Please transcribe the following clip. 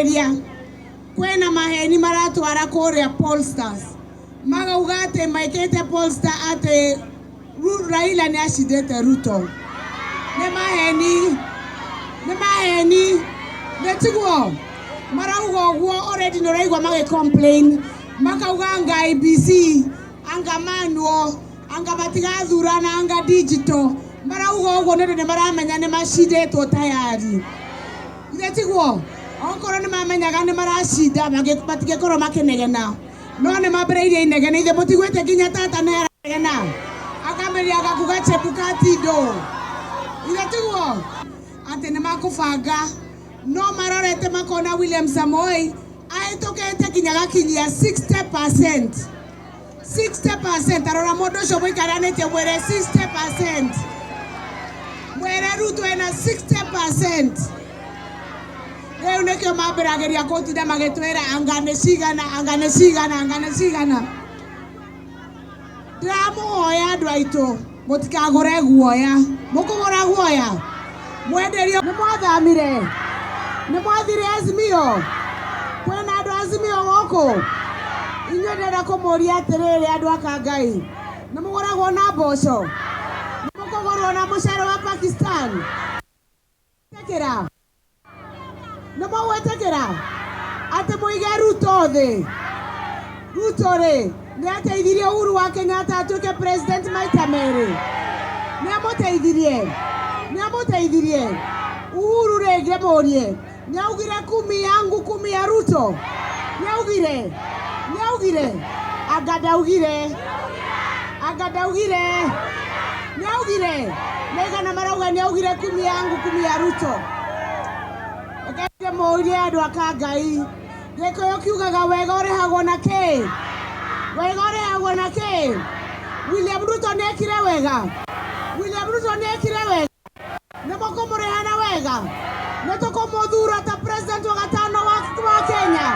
Ngĩrĩkĩrĩria, kwĩna maheni maratwara kũrĩa pollsters, makauga atĩ maikĩte pollster atĩ Raila nĩ acindĩte Ruto. Nĩ maheni, nĩ maheni, nĩ tiguo marauga ũguo. Already nĩ ũraigua magĩ complain, makauga anga IEBC, anga manual, anga matigathurana, anga digital. Marauga ũguo nĩ ũndũ nĩ maramenya nĩ macindĩtwo tayari. Ithe tiguo? Okorwo nĩ mamenyaga nĩ maracinda, matingĩkorwo makĩnegena, no nĩ mambĩrĩirie inegene. Ithe mũtiguĩte nginya tata nĩ aranegena, akambĩrĩria agakuga Chebukati ndũ. Ithe tiguo atĩ nĩ makũbanga, no marorete makona William Samoei ahĩtũkĩte nginya gakinyia 60%, 60%. Arora mũndũ ũcio mũikaranĩtie, mwĩre 60%, mwĩre Ruto ena 60%. Rĩu nĩkĩo mambĩragĩria gũtinda magĩtwĩra anga nĩ cigana, anga nĩ cigana, anga nĩ cigana. Ndĩramũhoya, andũ aitũ, mũtikagũre guoya. Mũkũgũra guoya mwenderio. Nĩ mwathamire, nĩ mwathire Azimio. Kwĩna andũ a Azimio gũkũ? Inyuĩ ndĩrenda kũmũria atĩrĩrĩ, andũ aka Ngai, nĩ mũgũragwo na mboco? Nĩ mũkũgũrwo na mũcere wa Pakistan? Ĩtĩkĩra, nĩ mũgwĩtĩkĩra atĩ mũige Ruto thĩ? Ruto rĩ, nĩ ateithirie Uhuru wa Kenyatta atuĩke president maita merĩ. Nĩ amũteithirie, nĩ amũteithirie Uhuru. Rĩngĩ mũrie, nĩ augire "kumi yangu kumi ya Ruto"? Nĩ augire? Nĩ augire? Anga ndaugire? Anga ndaugire? Nĩ augire? Nĩ marauga nĩ augire "kumi yangu kumi ya Ruto". Reke ndĩmũrie, andũ aka Ngai, Gĩkũyũ kiugaga wega ũrĩhagwo na kĩ? Wega ũrĩhagwo na kĩ? William Ruto nĩ ekire wega? William Ruto nĩ ekire wega? Nĩ mũkũmũrĩha na wega? Nĩ tũkũmũthura ta president wa gatano wa Kenya?